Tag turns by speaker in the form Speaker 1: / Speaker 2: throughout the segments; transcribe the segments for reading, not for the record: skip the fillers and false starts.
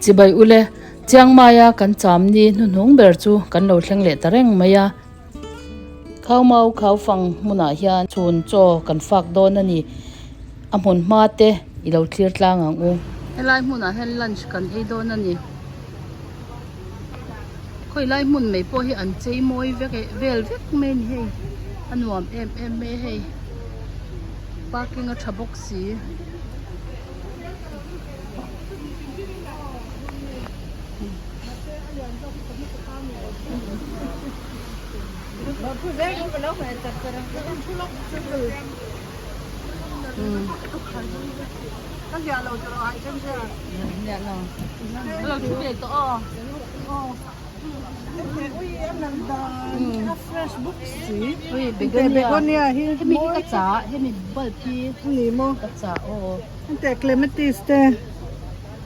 Speaker 1: Chibai ule, Chiang Maia kan cham ni hnuhnung ber chu kan lo thleng leh ta reng mai a. Khau Mau Khau Fang hmunah hian chhun chaw kan fak dawn a ni. A hmun hma te i lo thlir tlang ang u. Helai hmunah hian lunch kan ei dawn a ni. Khawi lai hmun mai pawh hi an chei mawi vek eh vel vek mai a ni hei. A nuam em em mai a hei. Parking a tha bawk si. Hemi hi ka chah hemi bulb hi ka chah aw.
Speaker 2: Clematis te.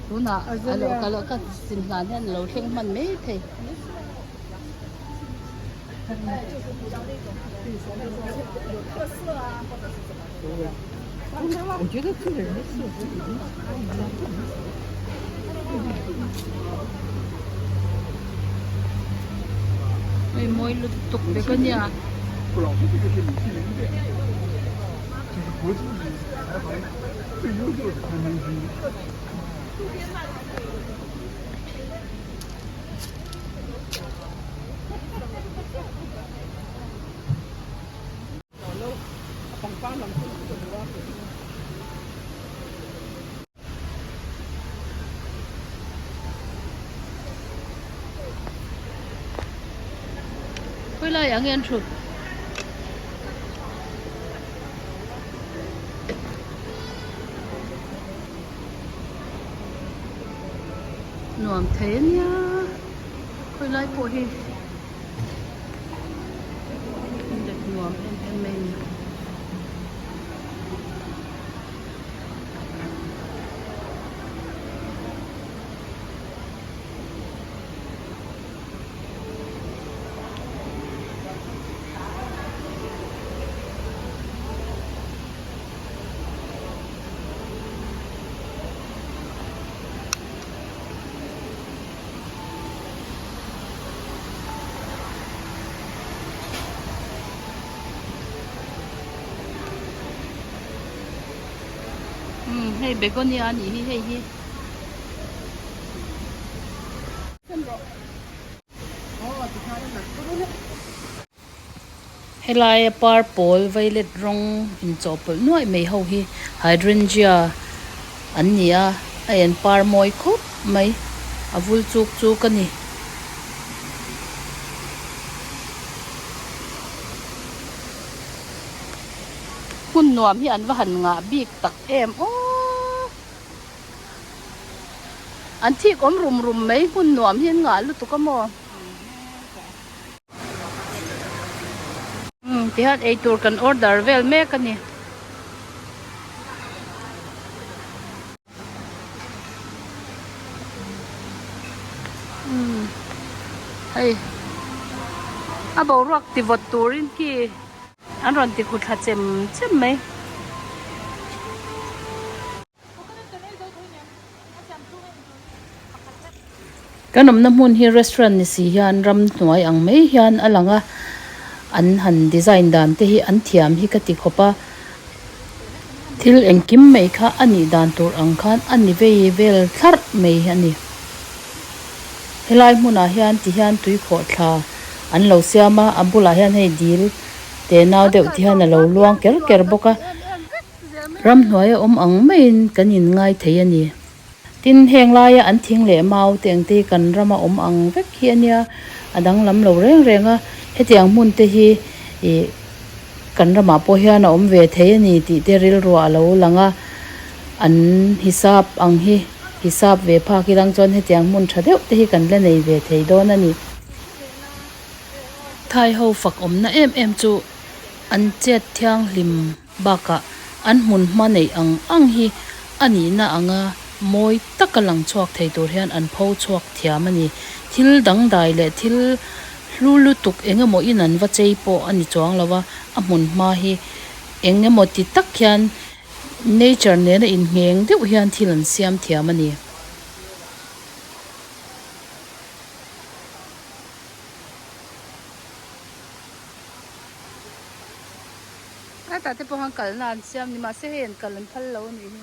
Speaker 1: Tunah a lo ka lo ka sim hlan hian a lo thleng hman mai thei. Hei mawi lutuk vek a nia. Khawilai ah nge an thut? Nuam thei a nia khawilai pawh hi nuam em em mai a ni. Umm hei begonia a nih hi hei hi. Helaia par pawl violet rawng inchawhpawlh nuaih mai ho hi hydrangea an ni a, a en par mawi khawp mai, a vul chuk chuk a ni. Hmun nuam hi an va han ngah bik tak em aww. An thik awm rum rum mai hmun nuam hi an ngah lutuk a maw. Umm tihian eitur kan order vel mek a ni. Umm hei a boruak ti vawt turin khi an rawn ti khu thla chem chem mai. Kan awmna hmun hi restaurant ni si hian ramhnuai ang mai hian a lang a, an han design dan te hi an thiam hi ka ti khawp a, thil engkim mai kha a nih dan tur ang khan a ni vei vel thlarh mai a ni. Helai hmunah hian ti hian tui khawh thla an lo siam a, a bulah hian hei dil te nau deuh ti hian a lo luang ker ker bawk a. Ramhnuai a awm ang maiin kan inngai thei a ni. Tin, heng laia an thing leh mau te ang te hi kan rama awm ang vek hi a nia, a danglam lo reng reng a. Hetiang hmun te hi ih kan ramah pawh hian a awm ve thei a ni tih te rilruah a lo lang a. An hisap ang hi hisap ve phak ilang chuan hetiang hmun tha deuh te hi kan la nei ve thei dawn a ni. Thai ho fak awmna em em chu an chet thianghlim. Bakah an hmun hma neih ang ang hi a nihna anga mawi taka lang chhuak thei tur hian an pho chhuak thiam a ni. Thil dangdai leh thil hlu lutuk eng emaw in an va chei pawh a ni chuang lo a, a hmun hma hi eng emaw ti tak hian nature nena inngheng deuh hian thil an siam thiam a ni. Khatah te pawh khan kalna an siam ni mahse hei an kal an phal lo a nih hi.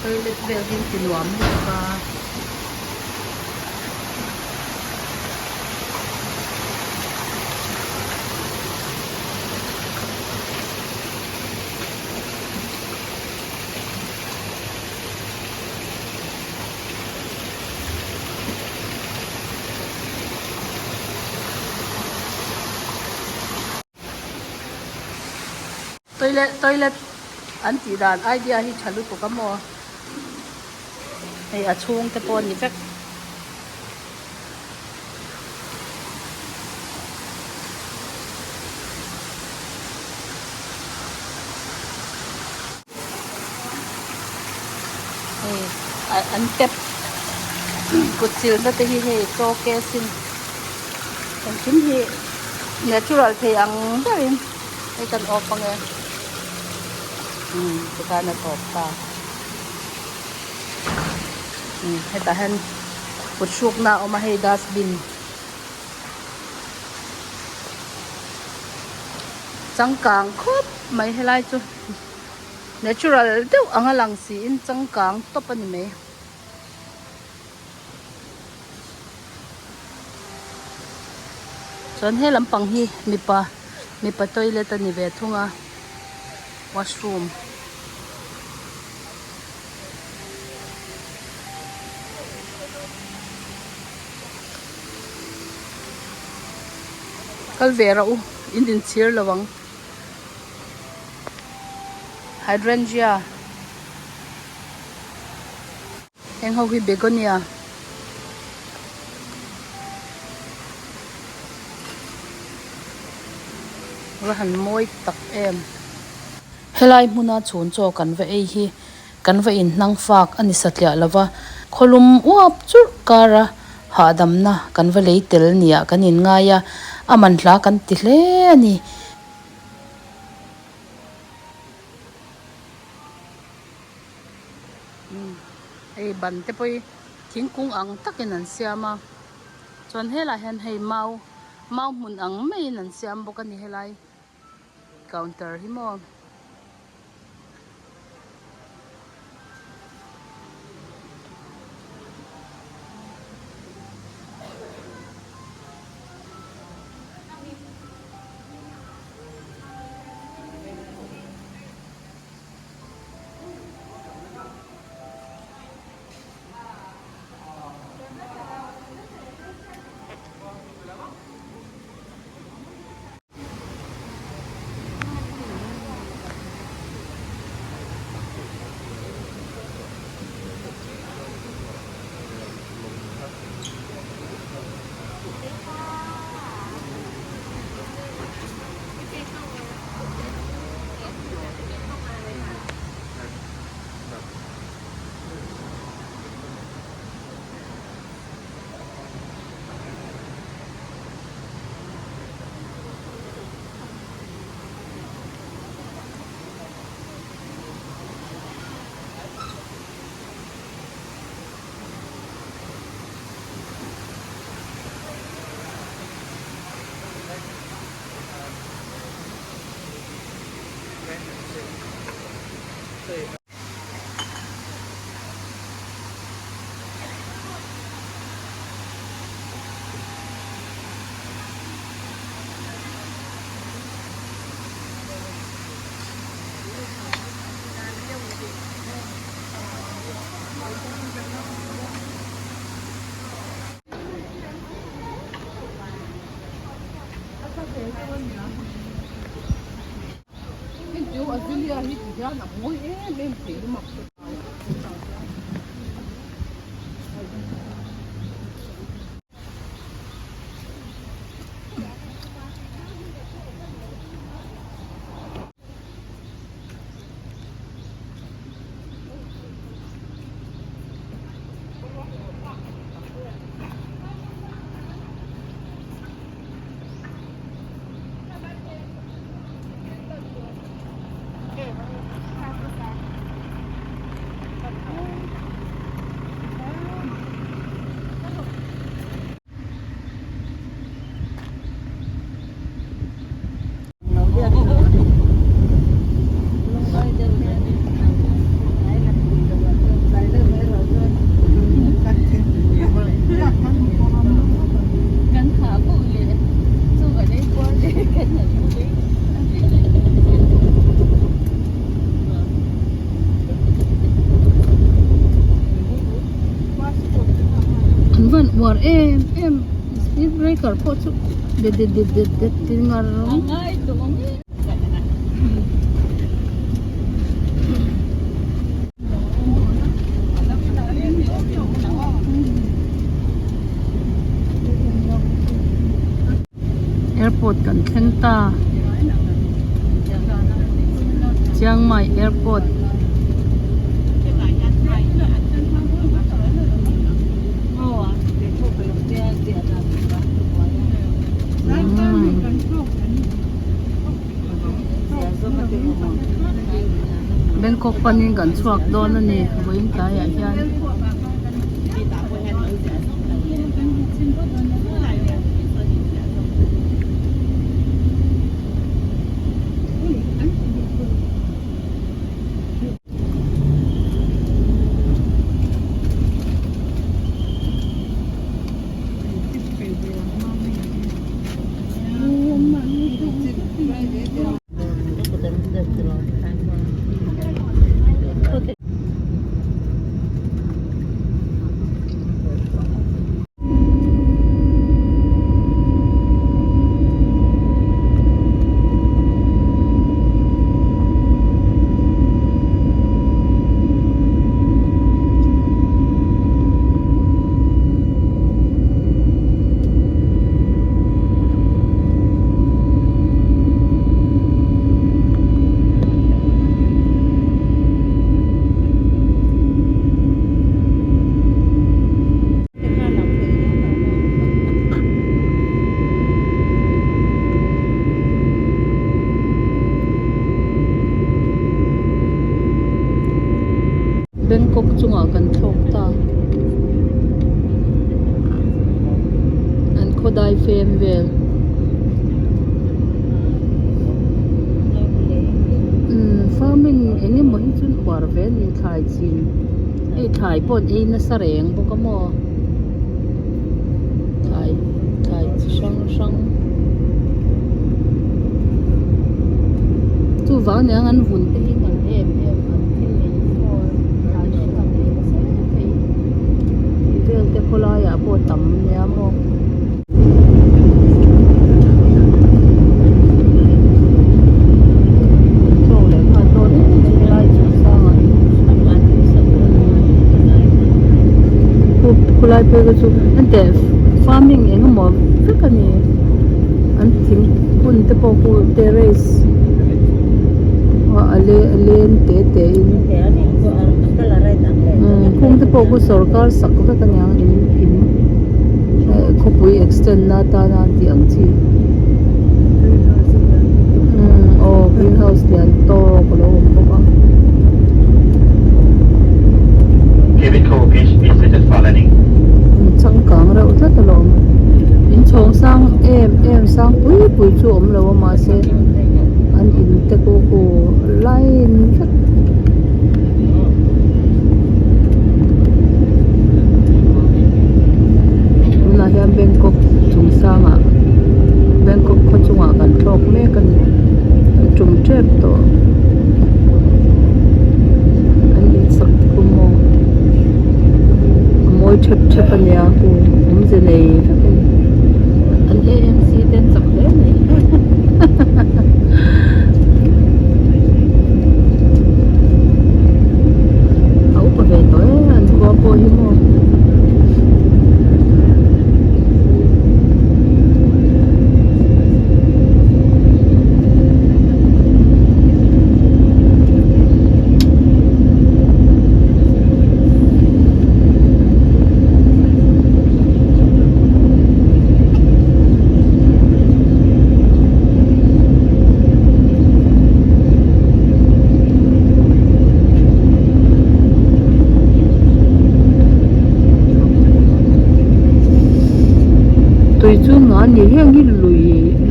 Speaker 1: Toilet vel hi ti nuam lutuk a. Toilet toilet an tih dan idea hi tha lutuk a maw hei a chhung te pawh a ni vek. Hei an tap kut chilna te hi hei chaw case in engkim hi natural thei ang berin hei kan off ange umm tikhan a tawp ta umm hetah hian kut hrukna a awm a hei dustbin changkang khawp mai helai chu. Natural deuh anga lang siin changkang tawp a ni mai. Chuan he lampang hi mipa mipa toilet a ni ve thung a washroom. Kal ve rawh u in inchhir lo ang. Hydrangea heng ho hi begonia va han mawi tak em. Helai hmuna chhun chaw kan va ei hi kan va inhnang fak a ni satliah lova khawlum uap churh kara hahdamna kan va lei tel nia kan inngai a, a manhla kan ti hle a ni. Hei ban te pawh hi thingkung ang takin an siam a chuan helaiah hian hei mau mau hmun ang maiin an siam bawk a ni helai counter hi maw. An van uar em em speed breaker pawh chu det det det det det ti ngar Airport kan thleng ta Chiang Mai airport. Bangkok panin kan chhuak dawn a ni vawiin tlaiah hian. Bangkok chungah kan thlawk ta an khawdai fem vel umm farming eng emaw hi chu an uar ve a ni thlai chin hei thlai pawh an ei nasa reng bawk a maw thlai thlai chi hrang hrang chuvang aniang an vun te hi nalh em em an thil ei maw thlai hring an ei nasa em mai tih vel te khawlaiah pawh a tam nia maw. Khulai phei kha chu henteh farming eng emaw vek a ni an thing hmun te pawh khu terrace a len te te in khung te pawh khu sawrkar sak vek a niang in in khawpui extend na atana an tih ang chi aw green house lian tawk a lo awm bawk a. Changkang reuh tlat alawm inchhawng sang em em sang pui pui chu awm lo a mahse an in te khu khu line vek. Tunah hian Bangkok chung sangah Bangkok khaw chungah kan thlawk mek a ni a tum tep tawh an insak te khu maw a mawi thep thep a nia khu awmze nei vek a ni an A M C te an chak hle mai. A upa ve tawh e an khua pawh hi maw. Tui chu nga ni heng hi lui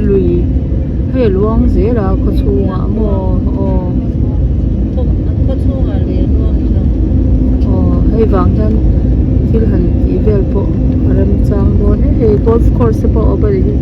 Speaker 1: lui hei a luang zel a khaw chhungah maw aw aw hei vang hian thil han tih vel pawh a remchang dawn e hei golf course te pawh a awm a nih hi.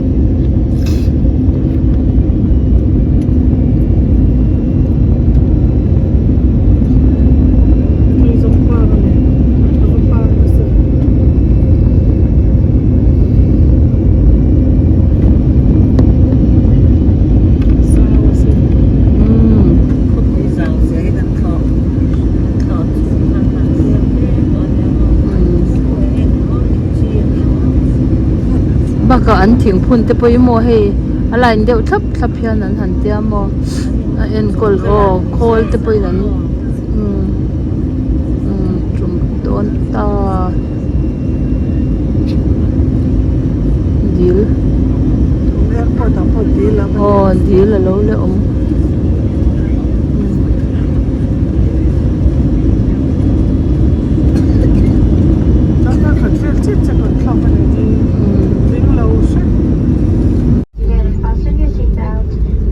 Speaker 1: Bakah an thingphun te pawh hi maw hei a line deuh thlap thlap hian an han tia maw a enkawl aw khawl te pawhin an umm umm tum dawn ta dil aw dil alo la awm.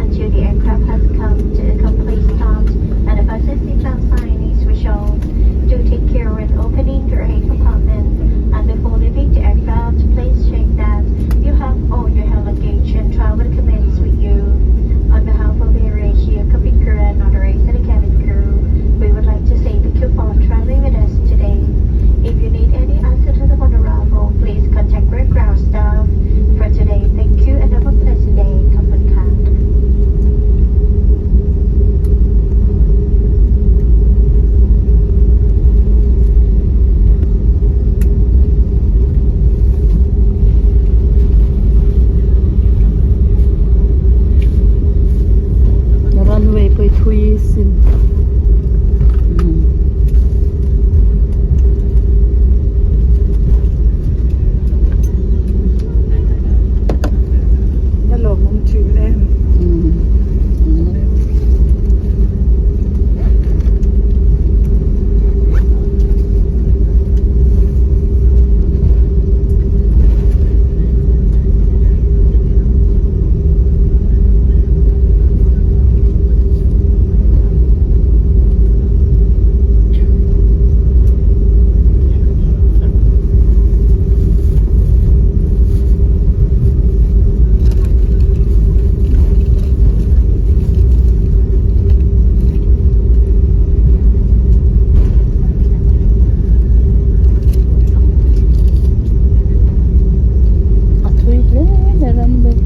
Speaker 2: Until the aircraft has come to a complete stop and the fasten seatbelt sign is switched off. Do take care when opening your head compartment and before leaving the aircraft, please check that you have all your hand luggage and travel documents with you. On behalf of AirAsia cabin crew and other the cabin crew, we would like to say thank you for traveling with us today. If you need any assistance upon arrival, please contact our ground staff. For today, thank you and have a pleasant day. ขอบคุณค่ะ
Speaker 1: Runway pawh hi thui sin A thui hle mai runway.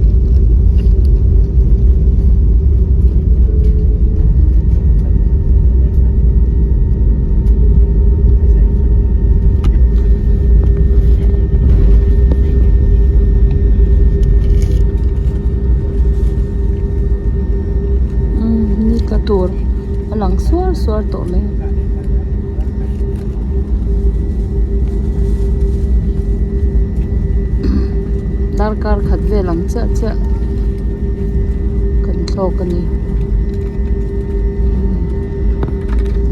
Speaker 1: Umm ni tla tur a lang suar suar tawh mai. Darkar khat vel ang chiah chiah kan thlawk a ni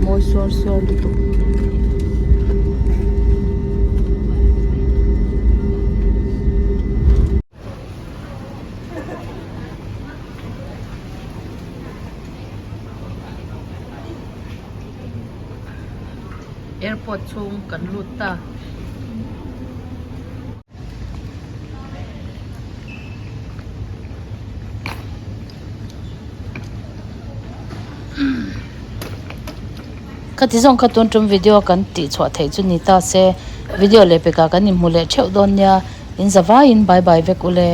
Speaker 1: mawi suar suar lutuk. Airport chhung kan lut ta. Khati zawng kha tun tum video kan tih chhuah theih chu ni ta se video leh pekah kan inhmu leh theuh dawn nia in za vaiin bye bye vek ule.